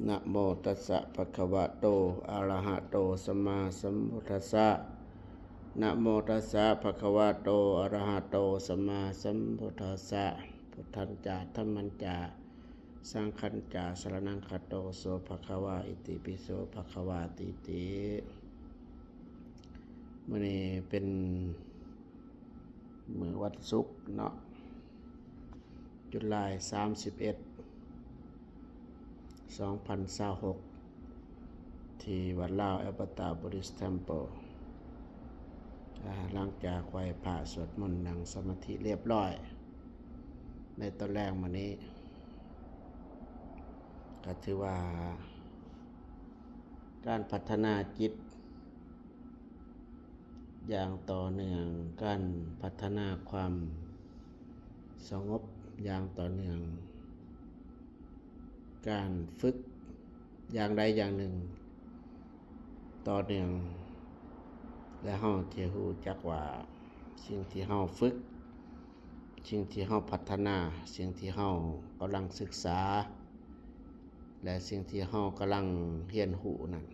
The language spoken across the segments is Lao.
ນະໂມຕັດສະ ພະຄະວະໂຕ ອະລະຫະໂຕ ສຳມາສຳພຸດທັດສະ ນະໂມຕັດສະ ພະຄະວະໂຕ ອະລະຫະໂຕ ສຳມາສຳພຸດທັດສະ ພຸດທັນຈາ ທຳມັນຈາ ສັງຄັນຈາ ສະລະນັງຄະໂຕ ໂສ ພະຄະວາ ອິຕິປິໂສ ພະຄະວາ ຕິຕິ. ມື້ນີ້ເປັນມື້ວັນສຸກເນາະ ຈຸລາຍ ສາມສິບເອັດ ສອງພັນຊາວຫົກ ທີ່ວັດລາວ Alberta Buddhist Temple ອາ ຫຼັງຈາກໄຫວ້ພະ ສວດມົນ ນັ່ງສະມາທິລຽບລ້ອຍ ໃນຕອນແລງມື້ນີ້ ກໍຖືວ່າ ການພັດທະນາຈິດ ຢ່າງຕໍ່ເນື່ອງ, ການພັດທະນາຄວາມສະຫງົບຢ່າງຕໍ່ເນື່ອງ, ການຝຶກຢ່າງໃດຢ່າງໜຶ່ງຕໍ່ເນື່ອງ, ແລະ ເຮົາຈະຮູ້ຈັກວ່າສິ່ງທີ່ເຮົາຝຶກ, ສິ່ງທີ່ເຮົາພັດທະນາ, ສິ່ງທີ່ເຮົາກຳລັງສຶກສາ ແລະ ສິ່ງທີ່ເຮົາກຳລັງຮຽນຮູ້ນັ້ນ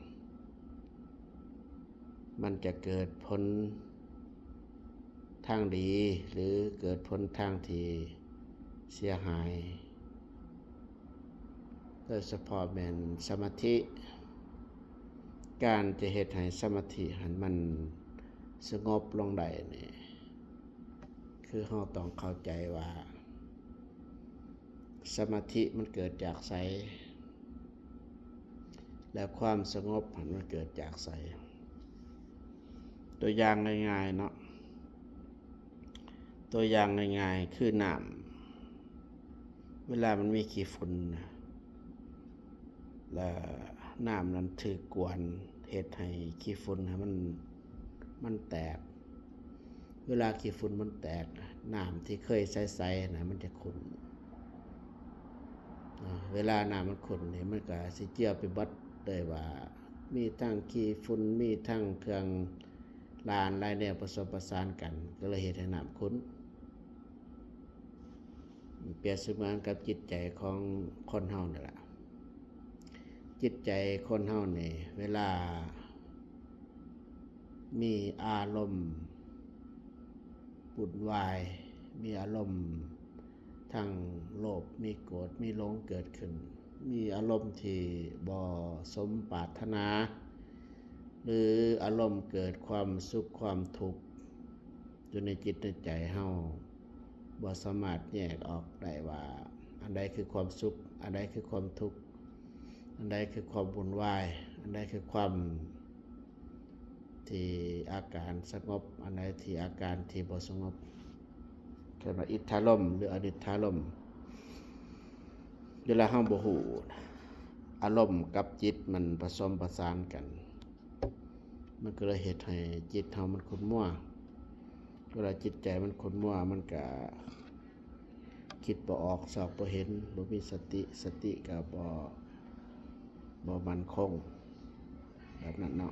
ມັນຈະເກີດຜົນທາງດີ ຫຼື ເກີດຜົນທາງທີ່ເສຍຫາຍ, ໂດຍສະເພາະແມ່ນສະມາທິ. ການຈະເຮັດໃຫ້ສະມາທິຫັ້ນມັນສະຫງົບລົງໄດ້ນີ້ ຄືເຮົາຕ້ອງເຂົ້າໃຈວ່າ ສະມາທິມັນເກີດຈາກໃສ ແລະ ຄວາມສະຫງົບຫັ້ນມັນເກີດຈາກໃສ. ຕົວຢ່າງງ່າຍໆເນາະ, ຕົວຢ່າງງ່າຍໆຄືນ້ຳ ເວລາມັນມີຂີ້ຝຸ່ນນະ ແລ້ວນ້ຳນັ້ນຖືກກວນ ເຮັດໃຫ້ຂີ້ຝຸ່ນໃຫ້ມັນ ມັນແຕກ. ເວລາຂີ້ຝຸ່ນມັນແຕກ ນ້ຳທີ່ເຄີຍໃສໆນະ ມັນຈະຂຸ້ນ. ເວລານ້ຳມັນຂຸ້ນນີ້ ມັນກະຊິເຈືອໄປເບິດເລີຍວ່າ ມີທັງຂີ້ຝຸ່ນ ມີທັງເຄື່ອງຫຼາຍອັນຫຼາຍແນວປະສົມປະສານກັນ ກໍເລີຍເຮັດໃຫ້ນ້ຳຂຸ້ນ. ປຽບສະເໝືອນກັບຈິດໃຈຂອງຄົນເຮົານີ້ລະ. ຈິດໃຈຄົນເຮົານີ້ ເວລາມີອາລົມວຸ່ນວາຍ, ມີອາລົມທັງໂລບ, ມີໂກດ, ມີຫຼົງເກີດຂຶ້ນ, ມີອາລົມທີ່ບໍ່ສົມປາດຖະໜາ ຫຼື ອາລົມເກີດຄວາມສຸກຄວາມທຸກ ຢູ່ໃນຈິດໃນໃຈເຮົາ ບໍ່ສາມາດແຍກອອກໄດ້ວ່າ ອັນໃດຄືຄວາມສຸກ, ອັນໃດຄືຄວາມທຸກ, ອັນໃດຄືຄວາມວຸ່ນວາຍ, ອັນໃດຄືຄວາມທີ່ອາການສະຫງົບ, ອັນໃດທີ່ອາການທີ່ບໍ່ສະຫງົບ, ເອີ້ນວ່າອິດທາລົມ ຫຼື ອະນິດທາລົມ. ເວລາເຮົາບໍ່ຮູ້ ອາລົມກັບຈິດມັນປະສົມປະສານກັນ ມັນກໍເລີຍເຮັດໃຫ້ຈິດເຮົາມັນຂຸ້ນມົວ. ເວລາຈິດໃຈມັນຂຸ້ນມົວ ມັນກະຄິດບໍ່ອອກ ຊອກບໍ່ເຫັນ, ບໍ່ມີສະຕິ, ສະຕິກະບໍ່ ບໍ່ໝັ້ນຄົງ ແບບນັ້ນເນາະ.